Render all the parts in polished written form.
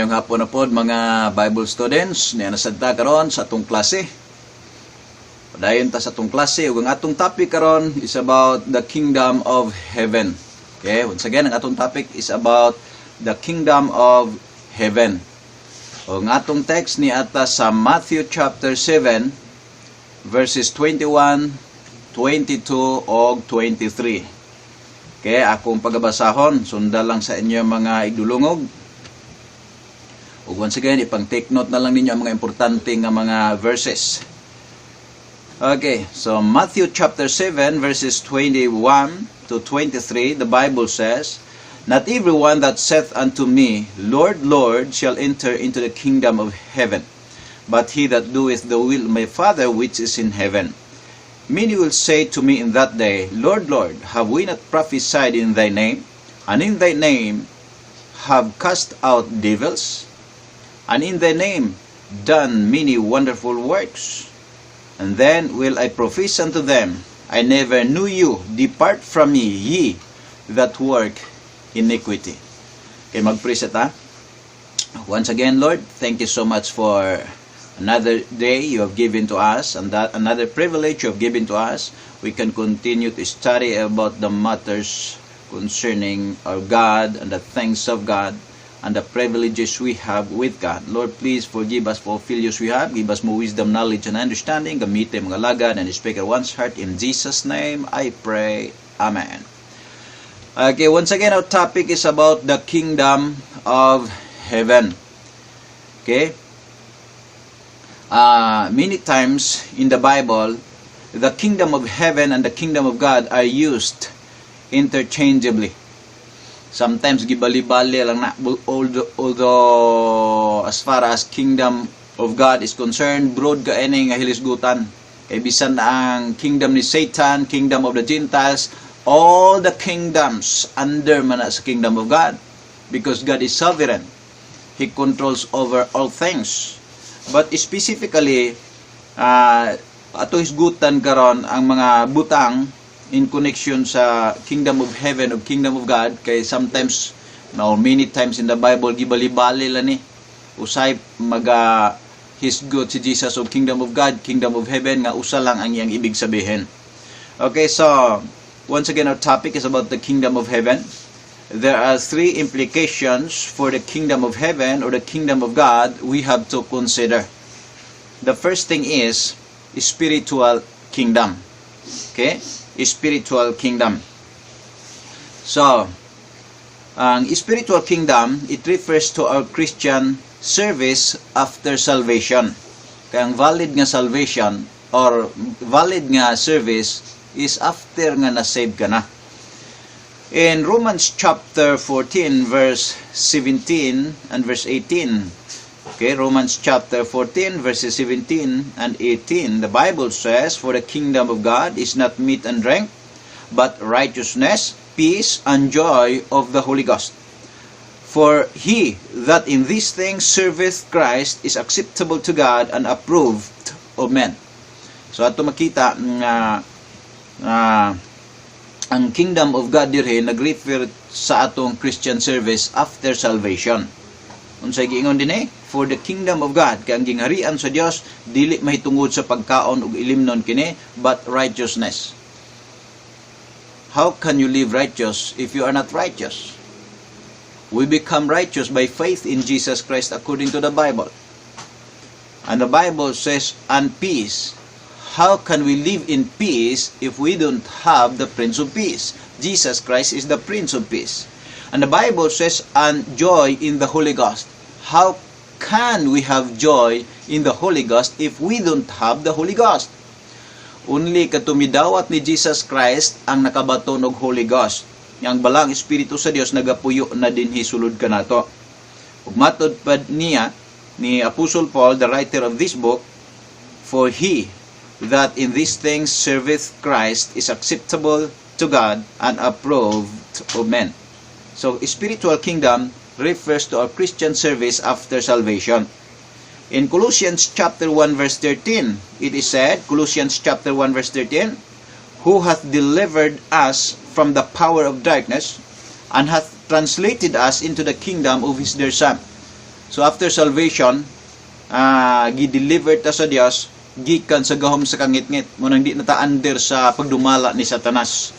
Maayong hapon na pod, mga Bible students, niya na sad ta karon sa atong klase. Padayon ta sa atong klase ug ang atong topic karon is about the kingdom of heaven. Okay, once again, ang atong topic is about the kingdom of heaven. O ang atong text ni ata sa Matthew chapter 7 verses 21, 22 ug 23. Okay, akong pagabasahon, sundan lang sa inyo, mga igdulungog. Ug once again, ipang take note na lang ninyo ang mga importante nga mga verses. Okay, so Matthew chapter 7 verses 21 to 23, the Bible says, "Not everyone that saith unto me, 'Lord, Lord,' shall enter into the kingdom of heaven, but he that doeth the will of my Father which is in heaven. Many will say to me in that day, 'Lord, Lord, have we not prophesied in thy name? And in thy name have cast out devils? And in thy name done many wonderful works?' And then will I profess unto them, 'I never knew you. Depart from me, ye that work iniquity.'" Okay, mag-pray ta. Once again, Lord, thank you so much for another day you have given to us and that another privilege you have given to us. We can continue to study about the matters concerning our God and the things of God and the privileges we have with God. Lord, please forgive us for failures we have. Give us more wisdom, knowledge, and understanding. Gamite mga alagad and speak at one's heart. In Jesus' name, I pray. Amen. Okay, once again, our topic is about the kingdom of heaven. Okay? Many times in the Bible, the kingdom of heaven and the kingdom of God are used interchangeably. Sometimes gibali-bali lang na, although as far as kingdom of God is concerned, broad ka ini nga hilisgutan kay bisan ang kingdom ni Satan, kingdom of the Gentiles, all the kingdoms under man na sa kingdom of God because God is sovereign. He controls over all things. But specifically, ato hisgutan karon ang mga butang in connection sa kingdom of heaven o kingdom of God kay sometimes no, many times in the Bible, gibali-bali lang ni. Usay maga hisgot si Jesus og kingdom of God, kingdom of heaven, nga usa lang ang iyang ibig sabihin. Okay, so once again, our topic is about the kingdom of heaven. There are three implications for the kingdom of heaven or the kingdom of God we have to consider. The first thing is spiritual kingdom. Okay? Spiritual kingdom. So, ang spiritual kingdom, it refers to our Christian service after salvation. Kaya ang valid nga salvation or valid nga service is after nga na-save ka na. In Romans chapter 14 verse 17 and verse 18, okay, Romans chapter 14 verses 17 and 18, the Bible says, "For the kingdom of God is not meat and drink, but righteousness, peace, and joy of the Holy Ghost. For he that in these things serveth Christ is acceptable to God and approved of men." So ato makita nga ang kingdom of God dirhe nag-refer sa atong Christian service after salvation. Unsay giingon dinhi? For the kingdom of God, kay ang gingharian sa Dios dili mahitungod sa pagkaon ug ilimnon kini, but righteousness. How can you live righteous if you are not righteous? We become righteous by faith in Jesus Christ according to the Bible. And the Bible says, "And peace." How can we live in peace if we don't have the Prince of Peace? Jesus Christ is the Prince of Peace. And the Bible says, "And joy in the Holy Ghost." How can we have joy in the Holy Ghost if we don't have the Holy Ghost? Only katong midawat ni Jesus Christ ang nakabaton og Holy Ghost. Yang Balaang Espiritu sa Dios nagapuyo na dinhi sulod kanato. Ug matod pa niya ni Apostle Paul, the writer of this book, "For he that in these things serveth Christ is acceptable to God and approved of men." So, spiritual kingdom refers to our Christian service after salvation. In Colossians chapter 1 verse 13, it is said, Colossians chapter 1 verse 13, "Who hath delivered us from the power of darkness and hath translated us into the kingdom of his dear Son." So after salvation, gi-deliver ta sa Dios gikan sa gahom sa kangitngit, mao nang di na ta under sa pagdumala ni Satanas.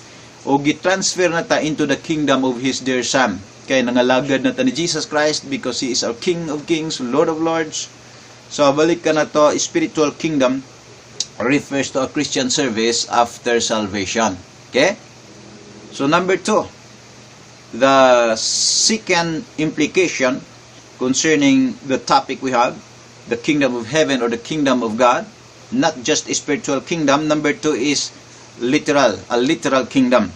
O gi-transfer na ta into the kingdom of His dear Son. Kay nangalagad na ta ni Jesus Christ because He is our King of Kings, Lord of Lords. So balik ka nato, spiritual kingdom refers to a Christian service after salvation. Okay? So number two, the second implication concerning the topic we have, the kingdom of heaven or the kingdom of God, not just a spiritual kingdom. Number two is literal, a literal kingdom.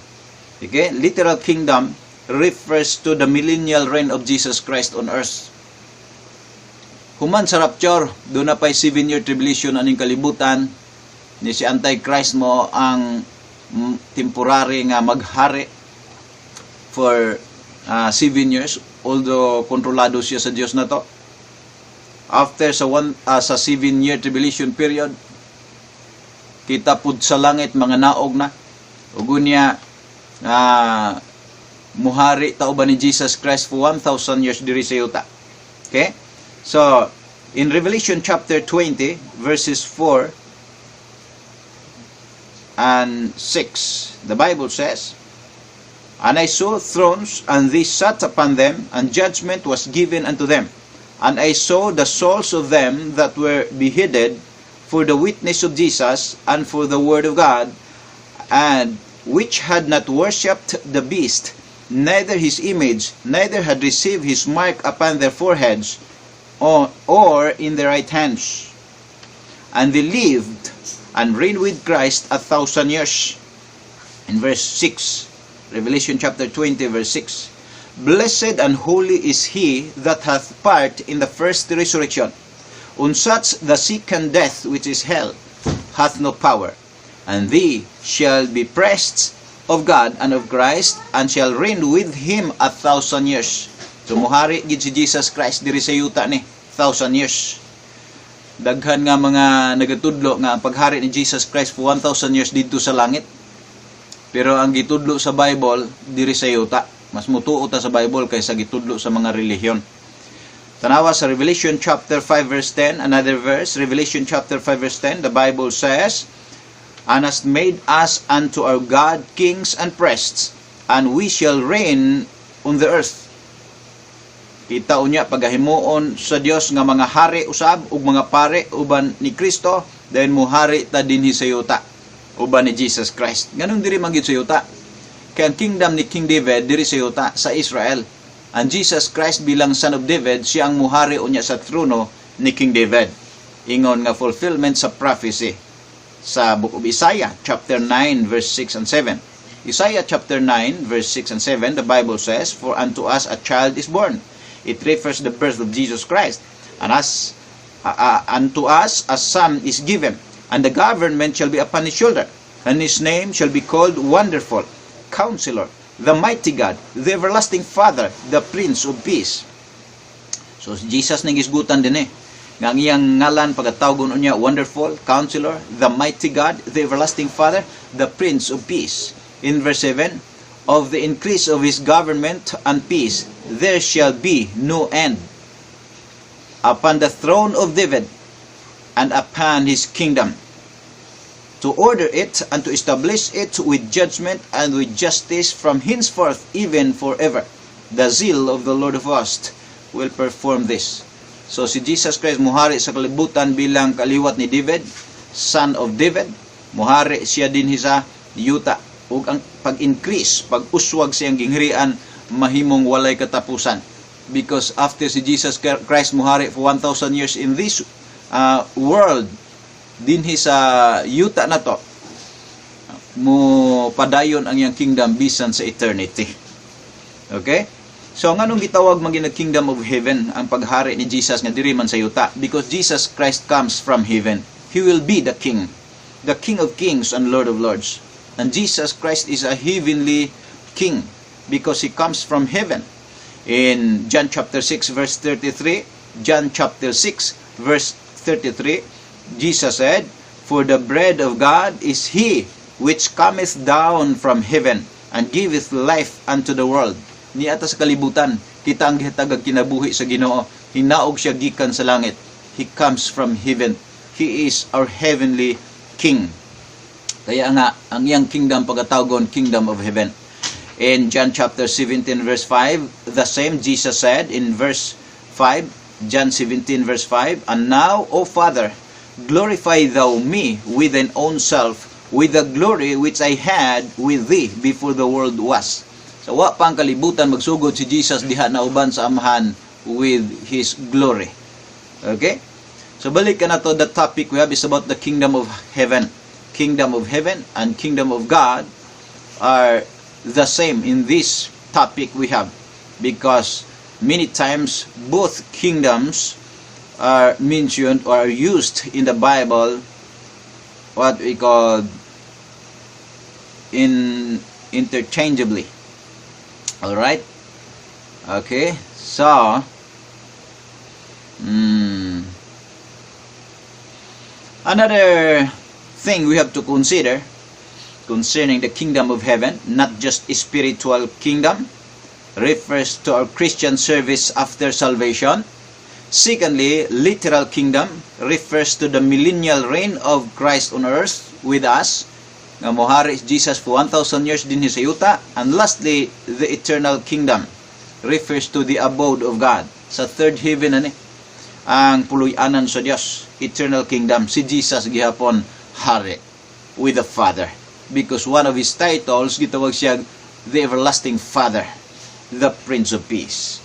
Okay? Literal kingdom refers to the millennial reign of Jesus Christ on earth. Human sa rapture, duna pa'y 7-year tribulation aning kalibutan, ni si Antichrist mao ang temporary nga maghari for 7 years, although kontrolado siya sa Dios na to. After sa 7-year tribulation period, kita pud sa langit mga naog na ug unya muhari ta uban ni Jesus Christ for 1,000 years diri sa yuta. Okay? So, in Revelation chapter 20 verses 4 and 6, the Bible says, "And I saw thrones, and they sat upon them, and judgment was given unto them. And I saw the souls of them that were beheaded for the witness of Jesus and for the word of God, and which had not worshipped the beast, neither his image, neither had received his mark upon their foreheads or in their right hands. And they lived and reigned with Christ 1,000 years." In verse 6, Revelation chapter 20, verse 6, "Blessed and holy is he that hath part in the first resurrection. On such the second death, which is hell, hath no power. And they shall be priests of God and of Christ, and shall reign with him 1,000 years." So muhari gid si Jesus Christ diri sa yuta ni 1,000 years. Daghan nga mga nagatudlo nga ang paghari ni Jesus Christ for 1,000 years didto sa langit. Pero ang gitudlo sa Bible diri sa yuta. Mas mutuo ta sa Bible kaysa gitudlo sa mga relihiyon. Tanawa sa Revelation chapter 5 verse 10, another verse, Revelation chapter 5 verse 10, the Bible says, "And hast made us unto our God kings and priests, and we shall reign on the earth." Kita unya pagahimuon sa Dios nga mga hari usab ug mga pare uban ni Kristo, then muhari ta dinhi sa yuta uban ni Jesus Christ. Nganong diri man gyud sa yuta? Kay ang kingdom ni King David diri sa yuta sa Israel. Ang Jesus Christ bilang son of David, siya ang muhari unya sa trono ni King David. Ingon nga fulfillment sa prophecy sa Book of Isaiah chapter 9 verse 6 and 7. Isaiah chapter 9 verse 6 and 7, the Bible says, "For unto us a child is born." It refers the birth of Jesus Christ. "And as unto us a son is given, and the government shall be upon his shoulder, and his name shall be called Wonderful, Counselor, the Mighty God, the Everlasting Father, the Prince of Peace." So si Jesus ning gisgutan din eh. Nga ang iyang ngalan pagatawgon unya Wonderful, Counselor, the Mighty God, the Everlasting Father, the Prince of Peace. In verse 7, "Of the increase of his government and peace there shall be no end, upon the throne of David and upon his kingdom, to order it and to establish it with judgment and with justice from henceforth, even forever. The zeal of the Lord of hosts will perform this." So si Jesus Christ muhari sa kalibutan bilang kaliwat ni David, son of David. Muhari siya dinhi sa yuta ug ang pag-increase, pag-uswag sa iyang gingharian mahimong walay katapusan. Because after si Jesus Christ muhari for 1,000 years in this world, dinhi sa yuta na to, mo padayon ang iyang kingdom bisan sa eternity. Okay? So nganong gitawag man gyud Kingdom of Heaven ang paghari ni Jesus nga diri man sa yuta? Because Jesus Christ comes from heaven. He will be the king, the King of Kings and Lord of Lords. And Jesus Christ is a heavenly king because he comes from heaven. In John chapter 6 verse 33, John chapter 6 verse 33, Jesus said, "For the bread of God is he which cometh down from heaven and giveth life unto the world." Niata sa kalibutan, kita ang gihatag kinabuhi sa Ginoo. Hinaog siya gikan sa langit. He comes from heaven. He is our heavenly King. Kaya nga, ang iyang kingdom pagatawagon, Kingdom of Heaven. In John chapter 17 verse 5, the same Jesus said in verse 5, John 17 verse 5, "And now, O Father, glorify thou me with thine own self, with the glory which I had with thee before the world was." So wa pa ang kalibutan magsugod, si Jesus diha na uban sa Amahan with His glory. Okay? So balik ka nato, the topic we have is about the kingdom of heaven. Kingdom of heaven and kingdom of God are the same in this topic we have because many times both kingdoms are mentioned or are used in the Bible, what we call in interchangeably. All right? Okay. So, another thing we have to consider concerning the kingdom of heaven, not just a spiritual kingdom, refers to our Christian service after salvation. Secondly, literal kingdom refers to the millennial reign of Christ on earth with us. Nga mohari si Jesus for 1,000 years dinhi sa yuta. And lastly, the eternal kingdom refers to the abode of God. Sa third heaven ani ang puloy-anan sa Dios, eternal kingdom. Si Jesus gihapon hari with the Father. Because one of his titles, gitawag siya the Everlasting Father, the Prince of Peace.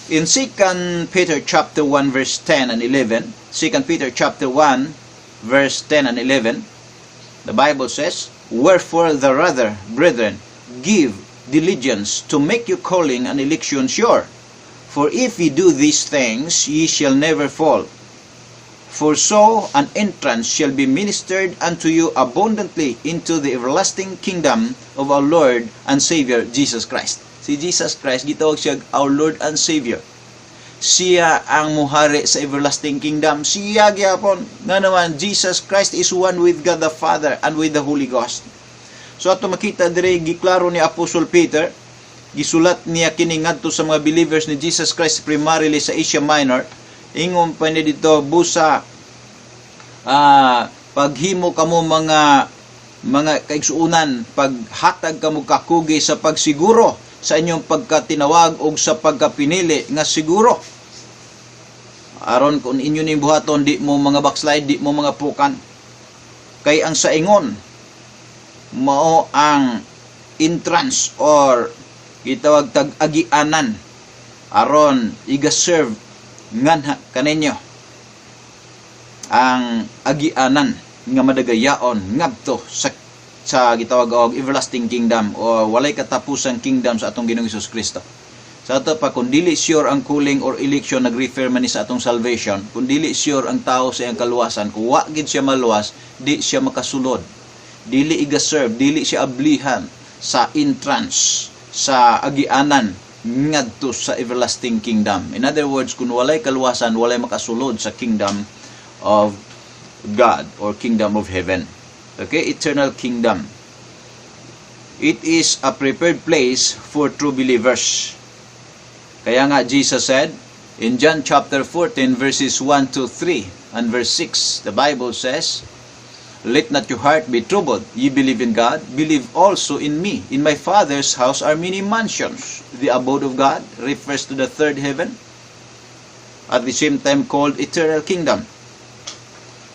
In 2 Peter chapter 1 verse 10 and 11, 2 Peter chapter 1 verse 10 and 11, the Bible says, "Wherefore the rather, brethren, give diligence to make your calling and election sure. For if ye do these things, ye shall never fall. For so an entrance shall be ministered unto you abundantly into the everlasting kingdom of our Lord and Savior Jesus Christ." Si Jesus Christ, gitawag siya our Lord and Savior. Siya ang muhari sa everlasting kingdom. Siya gyapon. Nga naman, Jesus Christ is one with God the Father and with the Holy Ghost. So ato makita dire, giklaro ni Apostle Peter, gisulat niya kini ngadto sa mga believers ni Jesus Christ primarily sa Asia Minor. Ingon pa niya dito, busa paghimo kamo mga kaigsuonan, paghatag kamo kakugi sa pagsiguro sa inyong pagkatinawag o sa pagkapinili nga siguro, aron kung inyo ning buhaton, di mo mga backslide, di mo mga pukan, kay ang saingon mao ang entrance or gitawag tag agianan aron iga-serve nganha kaninyo ang agianan nga madagayaon ngadto sa gitawag og everlasting kingdom o walay katapusang kingdom sa atong Ginoong Hesus Kristo. Sa ato pa, kung dili sure ang calling or election, nag-refer man ni sa atong salvation. Kung dili sure ang tao sa iyang kaluwasan, kung wa gid siya maluwas, di siya makasulod. Dili iga-serve, dili siya ablihan sa entrance, sa agianan ngadto sa everlasting kingdom. In other words, kung walay kaluwasan, walay makasulod sa kingdom of God or kingdom of heaven. Okay, eternal kingdom. It is a prepared place for true believers. Kaya nga Jesus said in John chapter 14 verses 1 to 3 and verse 6, the Bible says, "Let not your heart be troubled. Ye believe in God, believe also in me. In my Father's house are many mansions." The abode of God refers to the third heaven, at the same time called eternal kingdom.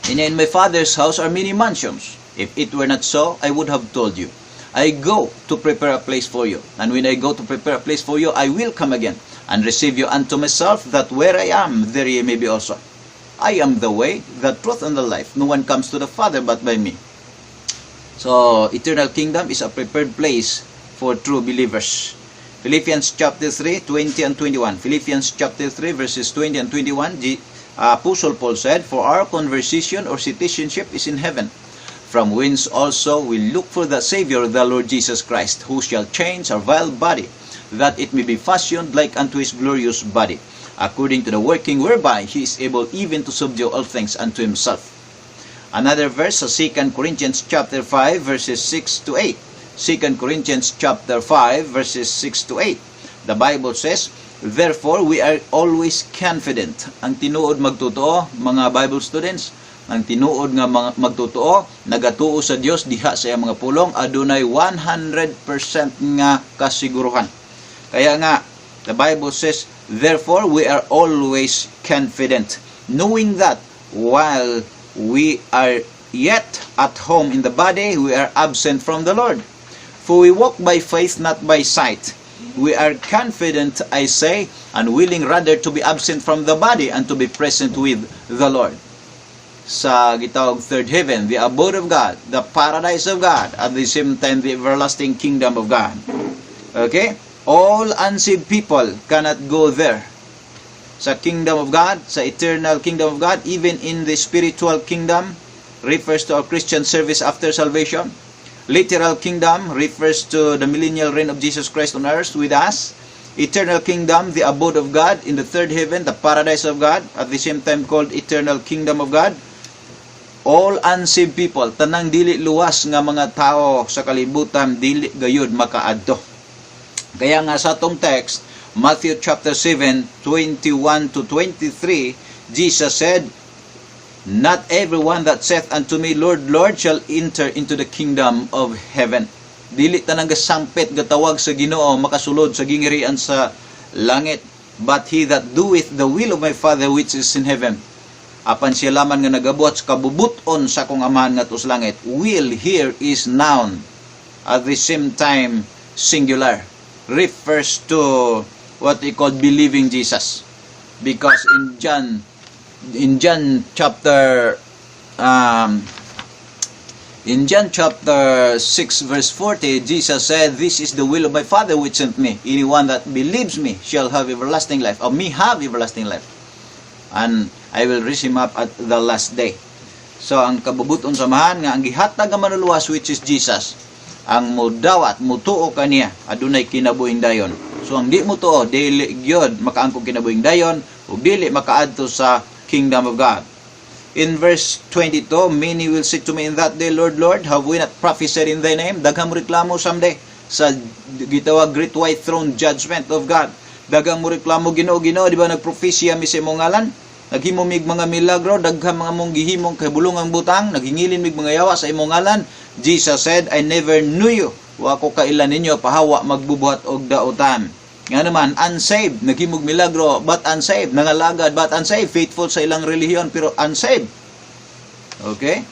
"And in my Father's house are many mansions. If it were not so, I would have told you. I go to prepare a place for you. And when I go to prepare a place for you, I will come again and receive you unto myself, that where I am, there ye may be also. I am the way, the truth, and the life. No one comes to the Father but by me." So, eternal kingdom is a prepared place for true believers. Philippians chapter 3, 20 and 21. Philippians chapter 3, verses 20 and 21, the Apostle Paul said, "For our conversation or citizenship is in heaven, from whence also we look for the Savior, the Lord Jesus Christ, who shall change our vile body, that it may be fashioned like unto his glorious body, according to the working whereby he is able even to subdue all things unto himself." Another verse sa 2 Corinthians chapter 5 verses 6 to 8. 2 Corinthians chapter 5 verses 6 to 8. The Bible says, "Therefore, we are always confident." Ang tinuod magtotoo, mga Bible students, ang tinuod nga mga magtotoo, nagatuo sa Dios diha sa iyang mga pulong, adunay 100% nga kasiguruhan. Kaya nga, the Bible says, "Therefore, we are always confident, knowing that while we are yet at home in the body, we are absent from the Lord. For we walk by faith, not by sight. We are confident, I say, and willing rather to be absent from the body and to be present with the Lord." Sa gitawag third heaven, the abode of God, the paradise of God, at the same time the everlasting kingdom of God. Okay? All unsaved people cannot go there. Sa kingdom of God, sa eternal kingdom of God, even in the spiritual kingdom, refers to our Christian service after salvation. Literal kingdom refers to the millennial reign of Jesus Christ on earth with us. Eternal kingdom, the abode of God in the third heaven, the paradise of God, at the same time called eternal kingdom of God. All unsaved people, tanang dili luwas nga mga tao sa kalibutan, dili gayud makaadto. Kaya nga sa atong text, Matthew chapter 7, 21 to 23, Jesus said, "Not everyone that saith unto me, 'Lord, Lord,' shall enter into the kingdom of heaven." Dili tanang gasangpit gatawag sa Ginoo makasulod sa gingharian sa langit, "but he that doeth the will of my Father which is in heaven." Apan siya lamang nga nagabuhat sa kabubuton sa akong Amahan nga sa langit. Will here is noun. At the same time, singular. Refers to what we call believing Jesus. Because in John chapter 6 verse 40, Jesus said, "This is the will of my Father which sent me. Anyone that believes me shall have everlasting life, or me have everlasting life. And I will raise him up at the last day." So ang kabubuton sa Amahan nga ang gihatag nga manluluwas, which is Jesus, ang mudawat, mutuo kaniya, adunay kinabuhing dayon. So ang di mutuo, dili gyud makaangkog kinabuhing dayon ug dili makaadto sa kingdom of God. In verse 22, "Many will say to me in that day, 'Lord, Lord, have we not prophesied in thy name?'" Daghang mo reklamo someday sa gitawag great white throne judgment of God. Daghang mo reklamo, "Ginoo, Ginoo, di ba nagpropesya mi sa imong ngalan? Naghimo mig mga milagro, daghang mga mong gihimong kahibulongang butang, naghingilin mig mga yawa sa imong ngalan." Jesus said, "I never knew you. Wa ko kaila ninyo, pahawa, magbubuhat og dautan." Nga naman, unsaved, naghimog milagro, but unsaved, nangalagad, but unsaved, faithful sa ilang relihiyon, pero unsaved. Okay?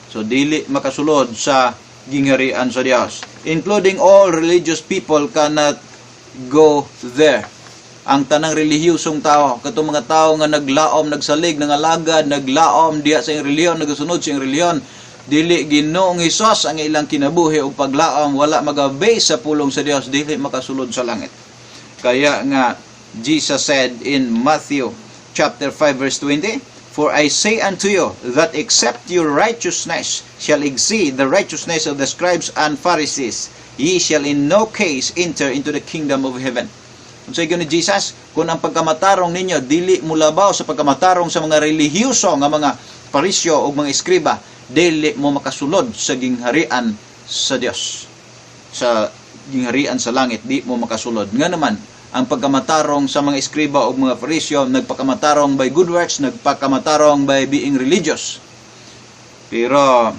So, dili makasulod sa gingharian sa Dios. Including all religious people cannot go there. Ang tanang relihiyosong tao, katong mga tao nga naglaom, nagsalig, nangalagad, naglaom diha sa iyang relihiyon, nagasunod sa iyang relihiyon, dili Ginoong Hesus ang ilang kinabuhi ug paglaom, wala maga-base sa pulong sa Dios, dili makasulod sa langit. Kaya nga Jesus said in Matthew chapter 5 verse 20, "For I say unto you that except your righteousness shall exceed the righteousness of the scribes and Pharisees, ye shall in no case enter into the kingdom of heaven." Unsa ni Jesus, kung ang pagkamatarong ninyo dili mulabaw sa pagkamatarong sa mga relihiyoso nga mga Parisyo o mga eskriba, dili mo makasulod sa gingharian sa Dios. Sa gingharian sa langit, di mo makasulod. Nga naman, ang pagkamatarong sa mga eskriba o mga Parisyo, nagpakamatarong by good works, nagpakamatarong by being religious. Pero,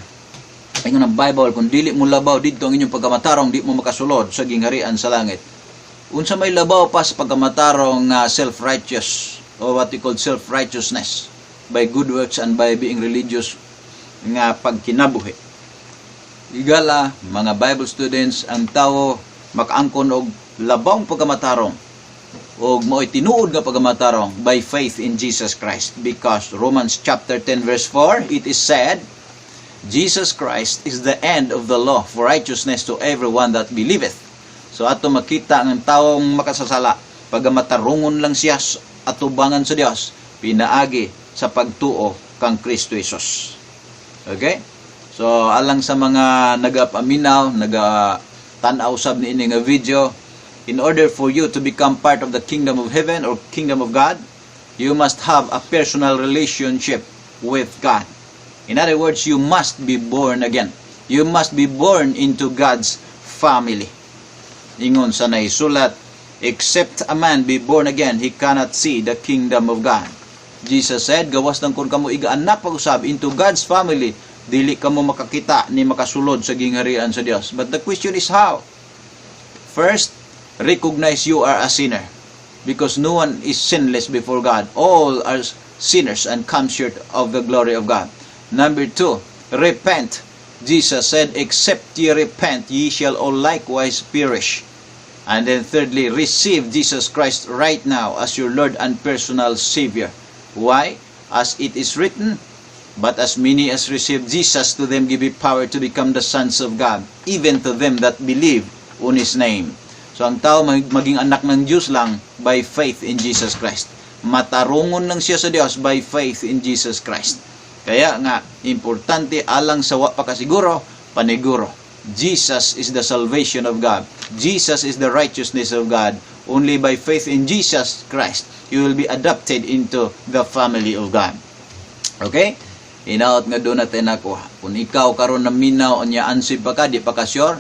ingon ang Bible, kung dili mo labaw didto ang inyong pagkamatarong, di mo makasulod sa gingharian sa langit. Unsa may labaw pa sa pagkamatarong nga self-righteous o what we call self-righteousness by good works and by being religious nga pagkinabuhi? Higala, mga Bible students, ang tao makaangkon og labawng pagkamatarong og mao'y tinuod nga pagkamatarong by faith in Jesus Christ, because Romans chapter 10 verse 4, it is said, "Jesus Christ is the end of the law for righteousness to everyone that believeth." So ato makita ang taong makasasala, pagkamatarungon lang siya sa atubangan sa Dios pinaagi sa pagtuo kang Kristo Jesus. Okay? So alang sa mga nagapaminaw, naga tan-aw sab niini nga video, in order for you to become part of the kingdom of heaven or kingdom of God, you must have a personal relationship with God. In other words, you must be born again. You must be born into God's family. Ingon sa naisulat Except a man be born again, he cannot see the kingdom of God. Jesus said, gawas lang kung kamo iga-anak pag-usab into God's family, dili kamo makakita ni makasulod sa gingharian sa Dios. But the question is how? First, recognize you are a sinner. Because no one is sinless before God. All are sinners and come short of the glory of God. Number two, repent. Jesus said, "Except ye repent, ye shall all likewise perish." And then thirdly, receive Jesus Christ right now as your Lord and personal Savior. Why? As it is written, "But as many as received Jesus, to them give He power to become the sons of God, even to them that believe on His name." So ang tao maging anak ng Diyos lang by faith in Jesus Christ. Matarungon lang siya sa Diyos by faith in Jesus Christ. Kaya nga, importante alang sa wa pa kasiguro, paniguro. Jesus is the salvation of God. Jesus is the righteousness of God. Only by faith in Jesus Christ, you will be adopted into the family of God. Okay? Hinaot nga duna tay nakuha. Kung ikaw karon naminaw unya unsaved pa ka, di pa ka sure,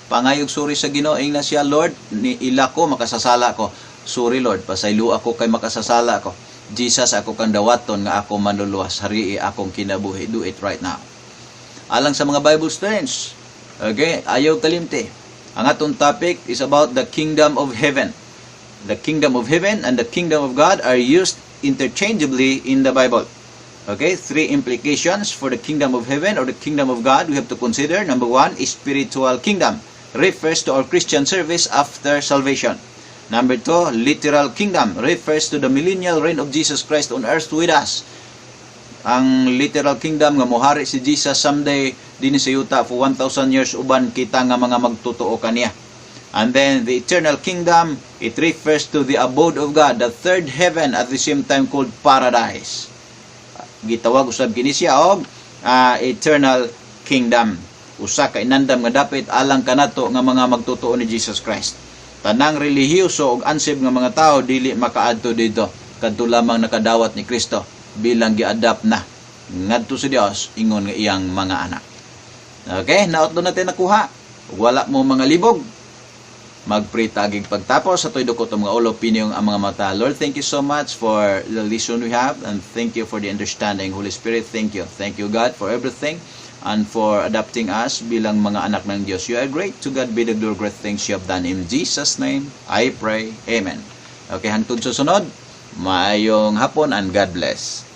pangayog sorry sa Ginoo, ingna siya, "Lord, ni ila ko makasasala ko. Sorry, Lord, pasaylo ako kay makasasala ko. Jesus, ako kang dawaton nga ako manluluwas. Harii akong kinabuhi." Do it right now. Alang sa mga Bible students, okay, ayaw kalimti. Ang atong topic is about the kingdom of heaven. The kingdom of heaven and the kingdom of God are used interchangeably in the Bible. Okay, three implications for the kingdom of heaven or the kingdom of God we have to consider. Number one is spiritual kingdom. Refers to our Christian service after salvation. Number two, literal kingdom refers to the millennial reign of Jesus Christ on earth with us. Ang literal kingdom nga mohari si Jesus someday dinhi sa yuta for 1,000 years uban kita nga mga magtotoo kaniya. And then the eternal kingdom, it refers to the abode of God, the third heaven, at the same time called paradise. Gitawag usab kini siya og eternal kingdom. Usa ka inandam nga dapit alang kanato nga mga magtotoo ni Jesus Christ. Tanang relihiyoso ug unsaved nga mga tao dili makaadto didto. Kadto lamang nakadawat ni Kristo bilang gi-adopt na ngadto sa Dios ingon nga iyang mga anak. Okay, naot duna tay nakuha. Wala mo mga libog. Mag-pray ta agig pagtapos sa ato idukot ang mga ulo, piniyong ang mga mata. Lord, thank you so much for the lesson we have and thank you for the understanding. Holy Spirit, thank you. Thank you, God, for everything and for adopting us bilang mga anak ng Diyos. You are great. To God be the glory, great things you have done. In Jesus' name, I pray. Amen. Okay, hangtod sa sunod, maayong hapon and God bless.